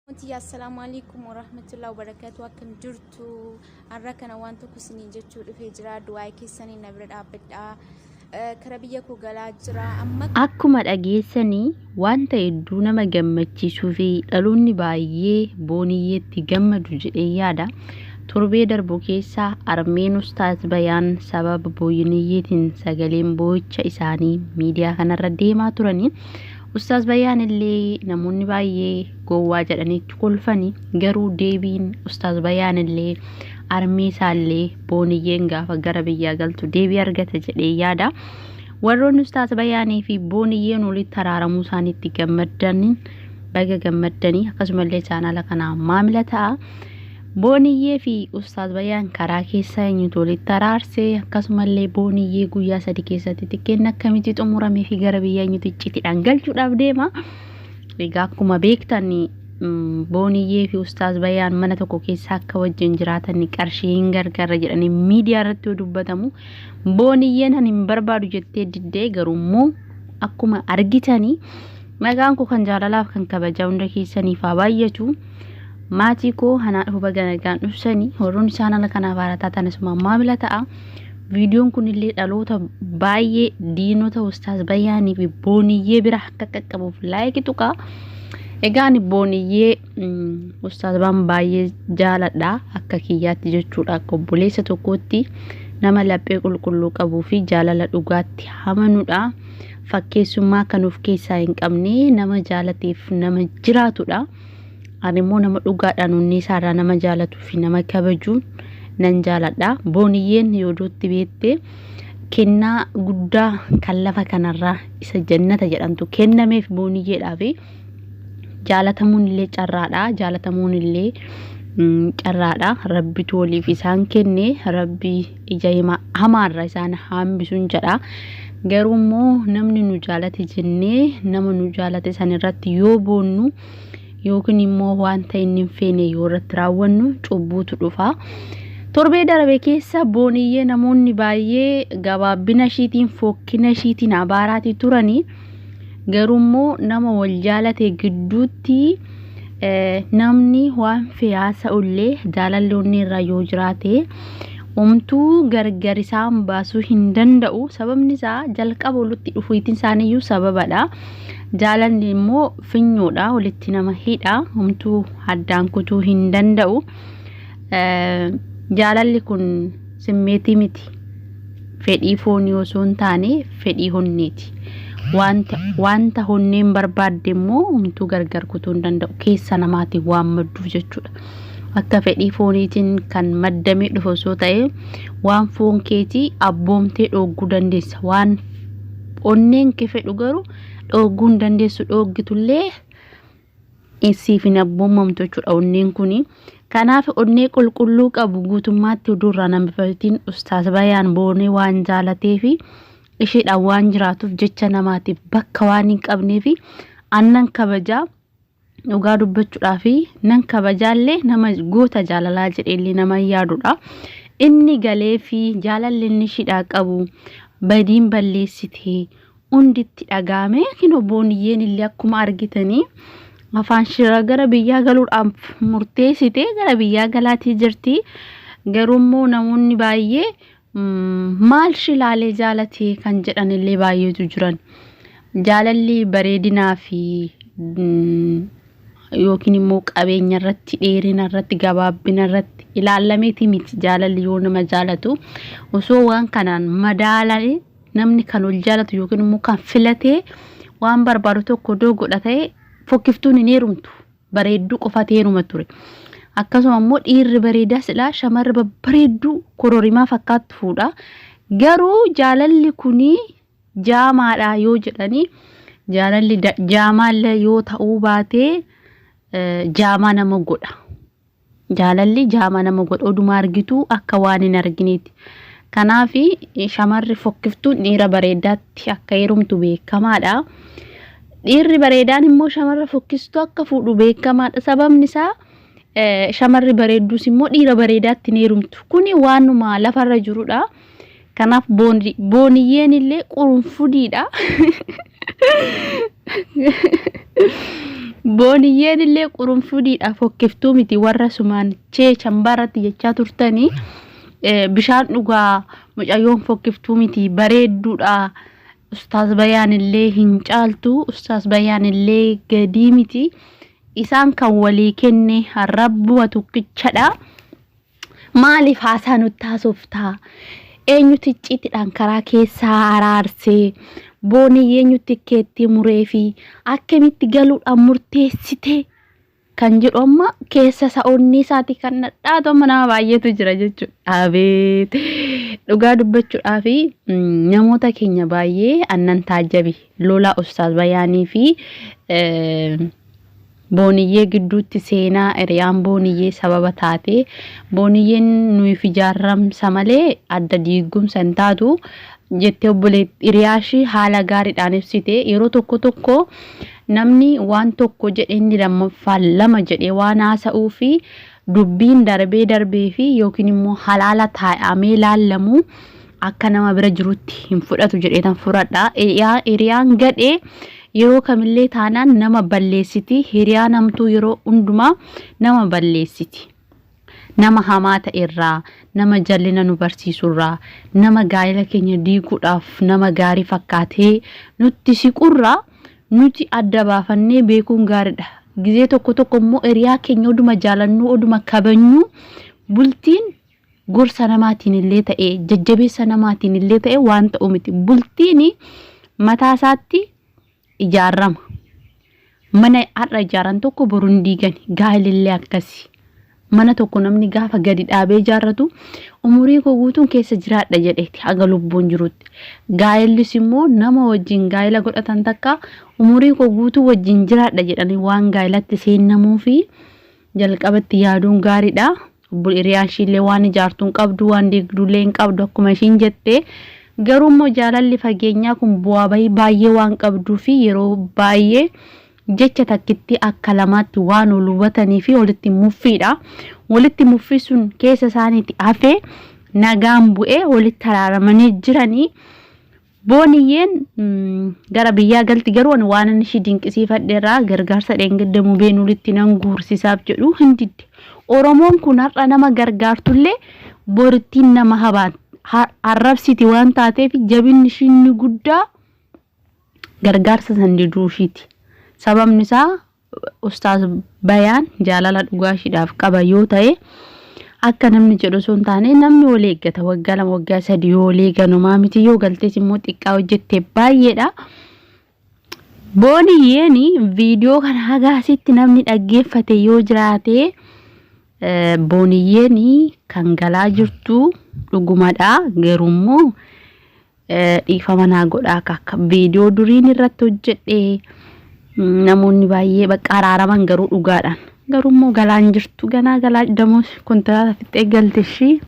Wanti assalaamu alaikum warahmatullahi wabarakatuh, akkam jirtu? Har'a kana waan tokko isiniin jechuu dhufee jira. Du'aa keessanii na bira dhaabbadhaa. Kara biyya koo galaa jira amma. Akkuma dhageessanii wanta hedduu nama gammachiisuu fi dhaloonni baay'ee Booniyyeetti gammadu jedhee yaada. Torbee darbu keessa armeen Ustaaz Bayaan sababa Booniyyeetiin sagaleen boo'icha isaanii miidiyaa kanarra deemaa turanii. Ustaaz Bayaan illee namoonni baay'ee gowwaa jedhanii itti kolfani. Garuu deebiin Ustaaz Bayaan illee armee isaallee Booniyyeen gaafa gara biyyaa galtu deebii argata jedhee yaada. Warroonni Ustaaz Bayaanii fi Booniyyeen walitti araaramuu isaaniitti gammaddaniin baga gammaddanii, akkasumallee chaanaala kanaa maamila ta'a. Booniyyee fi Ustaaz Bayaan karaa keessaa eenyutu walitti araarse? Akkasumallee Booniyyee guyyaa 3 keessatti xiqqeen akkamitti xumuramee fi gara biyya eenyutu iccitiidhaan galchuudhaaf deema? Egaa akkuma beektan Booniyyee fi Ustaaz Bayaan mana tokko keessa akka wajjin jiraatan qarshii hin gargaarra jedhanii miidiyaa irratti yoo dubbatamu, Booniyyeen ani hin barbaadu jettee diddee. Garuu immoo akkuma argitanii nagaan koo kan jaalalaaf kan kabajaa hunda keessaniif haa baay'atu. Maatii koo hanaa dhufu, baga nagaan dhufsanii. Warroonni chaanala kanaaf haaraa taatan asuma maamila ta'a. Viidiyoon kunillee dhaloota baay'ee diinota Ustaaz Bayaanii fi Booniyyee bira akka qaqqabuuf like tuqaa. Egaa ani Booniyyee Ustaaz Baan baay'ee jaaladha, akka kiyyaatti jechuudha, akka obboleessa tokkootti nama laphee qulqulluu qabuu fi jaalala dhugaatti amanudha. Fakkeessummaa kan of keessaa hin qabne, nama jaalateef nama jiraatudha. Ani immoo nama dhugaadhaan onnee isaarraa nama jaalatuu fi nama kabaju nan jaaladha. Booniyyeen yoo duutti beekte kennaa guddaa kan lafa kanarraa isa jannata jedhamtu kennameef Booniyyeedhaaf. Jaalatamuun illee carraadha. Jaalatamuun illee carraadha. Rabbitu waliif isaan kenne. Rabbi ija hamaarra isaan hambisuun jedha. Garuu immoo namni nu jaalate jennee nama nu jaalate san irratti yoo boonnu yookiin immoo wanta inni hin feene yoo irratti raawwannu cubbuutu dhufa. Torbee darbe keessa Booniyyee namoonni baay'ee gabaabbina ishiitiin, fokkina ishiitiin abaaraatii turanii. Garuu immoo nama wal jaalate gidduutti namni waan fee haasa'ullee jaalalli onnee irraa yoo jiraate homtuu gargar isaan baasuu hin danda'u. Sababni isaa jalqaba walitti dhufuutiin isaaniiyyuu sababadha. Jaalalli immoo finyoodha, walitti nama hidha, homtuu addaan kutuu hin danda'u. Jaalalli kun simmeetii miti. Fedhii foonii osoo hin taane fedhii honneeti. Wanta honneen barbaadde immoo homtuu gargar kutuu hin danda'u. Keessa namaatiin waan madduuf jechuudha. Akka fedhii fooniitiin kan maddamee dhufu osoo ta'e waan foon keetii abboomtee dhoogguu dandeessa. Waan onneen kee fedhu garuu dhoogguu hin dandeessu, dhooggitullee siif hin abboomamtu jechuudha onneen kuni. Kanaaf onnee qulqulluu qabu guutummaatti oduurraa nambifatiin Ustaaz Bayaan Boonee waan jaalatee fi isheedhaan waan jiraatuuf jecha namaatiif bakka waan hin qabnee fi annan kabajaa, dhugaa dubbachuudhaa fi nan kabajaallee, nama goota jaalalaa jedheellee nama yaadudha. Inni galee fi jaalalli inni isheedhaa qabu badiin balleessitee hunditti dhagaame. Kinoo Booniyyeen illee akkuma argitanii afaan shira gara biyyaa galuudhaaf murteessite, gara biyyaa galaatii jirti. Garuu immoo namoonni baay'ee maal shilaalee jaalatee kan jedhan illee baay'eetu jiran. Jaalalli bareedinaa fi yookiin immoo qabeenya irratti, dheerina irratti, gabaabbina irratti ilaallameeti miti. Jaalalli yoo nama jaalatu osoo waan kanaan madaalame namni kan ol jaalatu yookiin immoo kan filatee waan barbaadu tokko iddoo godha ta'e fokkiftuun hin heerumtu, bareedduu qofatu heeruma ture. Akkasuma immoo dhiirri bareedaa silaa shamarri babbareedduu kororimaa fakkaattu fuudha. Garuu jaalalli kunii jaamaadha yoo jedhanii, jaalalli jaamaallee yoo ta'uu baatee jaamaa nama godha. Jaalalli jaamaa nama godha, oduma argitu akka waan hin argineeti. Kanaaf shamarri fokkiftuun dhiira bareedaatti akka heerumtu beekamaadha. Dhiirri bareedaan immoo shamarra fokkistuu akka fuudhu beekamaadha. Sababni isaa shamarri bareedduus immoo dhiira bareedaatti hin heerumtu. Kuni waanuma lafarra jirudha. Kanaaf Booniyyeen illee qurunfudiidha. Booniyyeen illee qurunfudiidha fokkiftuu miti warra sumaan chee chambaarratti jechaa turtanii bishaan dhugaa mucayyoon fokkiftuu miti bareedduudha. Ustaaz Bayaan illee hin caaltu Ustaaz Bayaan illee gadii miti. Isaan kan walii kenne rabbuma tokkichadha. Maaliif haasaa nutti haasoftaa? Eenyutu icciitidhaan karaa keessaa araarsee? Boonii eenyutti keetti muree fi akkamitti galuudhaan murteessite? Kan jedhu amma keessa isaa onnee isaati kan dhadhaatu amma nama baay'eetu jira jechuudha. Abeet! Dhugaa dubbachuudhaa fi namoota keenya baay'ee annan taajjabe lola Ustaaz Bayaanii fi Booniyyee gidduutti seenaa hiriyaan Booniyyee sababa taate Booniyyeen nuyiif ijaarramsa malee adda diigumsa hin taatu jettee obboleetti hiriyaa ishii haala gaariidhaan ibsite. Yeroo tokko tokko namni waan tokko jedhe inni lammaffaan lama jedhee waan haasa'uu fi dubbiin darbee darbee fi yookiin immoo halaala taa'amee laallamu akka nama bira jirutti hin fudhatu jedheetan furadha. Hiriyaan gadhee yeroo kamillee taanaan nama balleessiti. Hiriyaan hamtuu yeroo hundumaa nama balleessiti. Nama hamaa ta'e irraa, nama jallina nu barsiisu irraa, nama gaa'ela keenya diiguudhaaf nama gaarii fakkaatee nutti siqurraa nuti adda baafannee beekuun gaariidha. Gizee tokko tokko immoo hiriyaa keenya oduma jaalannuu oduma kabajnuu bultiin gorsa namaatiin illee ta'e jajjabeessa namaatiin illee ta'e waan ta'u miti. Bultiin mataa isaatti ijaarama. Mana har'a ijaaran tokko boru hin diigani. Gaa'elillee akkasi. Mana tokko namni gaafa gadi dhaabee ijaarratu umurii koo guutuun keessa jiraadha jedheeti haga lubbuun jirutti. Gaa'ellis immoo nama wajjin gaa'ela godhatan takka umurii koo guutuu wajjin jiraadha jedhanii waan gaa'elatti seennamuu fi jalqabatti yaaduun gaariidha. Obbo Hiriyaan ishiillee waan ijaartu hin qabdu, waan diigdullee hin qabdu akkuma ishiin jette. Garuu immoo jaalalli fageenyaa kun bu'aa bahii baay'ee waan qabduu fi yeroo baay'ee jecha takkitti akka lamaatti waan ol hubatanii fi walitti muffiidha. Walitti muffii sun keessa isaaniitti hafee nagaan bu'ee walitti araaramanii jiranii. Booniyyeen gara biyyaa galti garuu ani waan inni ishii dinqisiifadhe irraa gargaarsa dheengadda mubeen walitti nan guursisaaf jedhu hin didde. Oromoon kun har'a nama gargaartullee borittiin nama habaan arrabsiti waan taateef jabinni ishii inni guddaa gargaarsa san diduu ishiiti. Sababni isaa Ustaaz Bayaan jaalala dhugaa ishiidhaaf qaba yoo ta'e akka namni jedhu osoo hin taane namni wal eeggata waggaa 2 waggaa 3 yoo wal eeganumaa miti yoo galtees immoo xiqqaa hojjette baay'eedha. Booniyyeen viidiyoo kana haga asitti namni dhaggeeffate yoo jiraate booniyyeen kan galaa jirtu dhugumadha garuu immoo dhiifama naa godhaa akka viidiyoo duriin irratti hojjedhe namoonni baay'ee bakka araaraman garuu dhugaadhaan garuu immoo galaan jirtu ganaa galaa damoo kontiraata fixxee galte ishii.